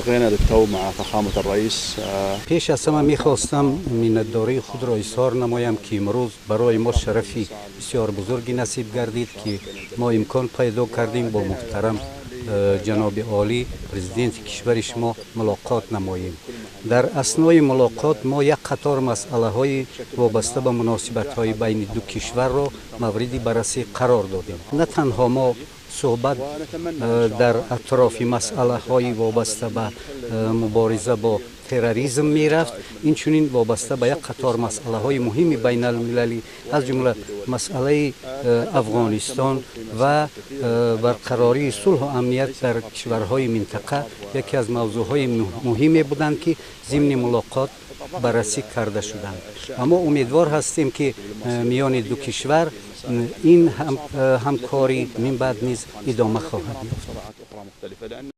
التقينا للتو مع فخامة الرئيس. Пеш аз ҳама мехостам миннатдории худро изҳор намоям, ки имрӯз барои мо шарафи бисёр бузурге насиб гардид, ки мо имкон пайдо кардем бо муҳтарам ҷаноби олӣ, президенти кишвари шумо, мулоқот намоем. Дар аснои мулоқот мо як қатор масъалаҳои вобаста ба муносибатҳои байни ду кишварро мавриди баррасӣ қарор додем. На танҳо мо суҳбат дар атрофи масъалаҳои вобаста ба мубориза бо терроризм мерафт, инчунин вобаста ба як қатор масъалаҳои муҳими байналмилалӣ, аз ҷумла масъалаи Афғонистон ва барқарории сулҳу амният дар кишварҳои минтақа яке аз мавзӯъҳои муҳиме буданд, ки зимни мулоқот баррасӣ карда шуданд. Ва мо умедвор ҳастем, ки миёни ду кишвар ин ҳамкорӣ минбаъд низ идома хоҳад ёфт.